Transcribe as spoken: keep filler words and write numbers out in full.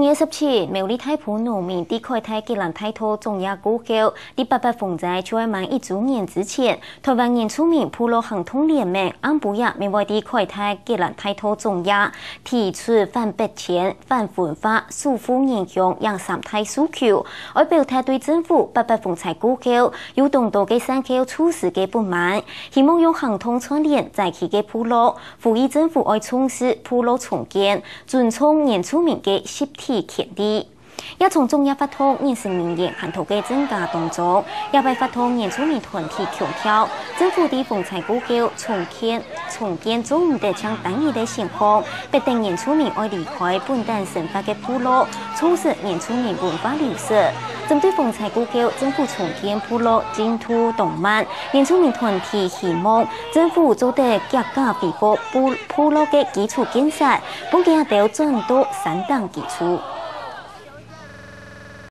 月十七，苗栗大埔農民在凱達吉蘭大道種野過後，在八八風災就愛滿一週年之前，臺灣原住民部落行動聯盟暗晡夜乜會在凱達吉蘭大道種野，提出反迫遷、反分化、守護原鄉這三大訴求，愛表達對政府八八風災過後，有當多个山口措施个不滿，希望用行動串聯在地个部落，呼籲政府愛重視部落重建， 尊重原住民个集體權利。也從種野活動認識民意還頭个增加當中，這擺活動原住民團體強調，政府在風災過後重建、重建做毋得像單一个選項，迫等原住民愛離開本旦生活个部落，促使原住民文化流失。針對風災過後政府重建部落進度當慢，原住民團體希望政府做得遽遽恢復部、部落个基礎建設，分佢兜轉到山頂居住。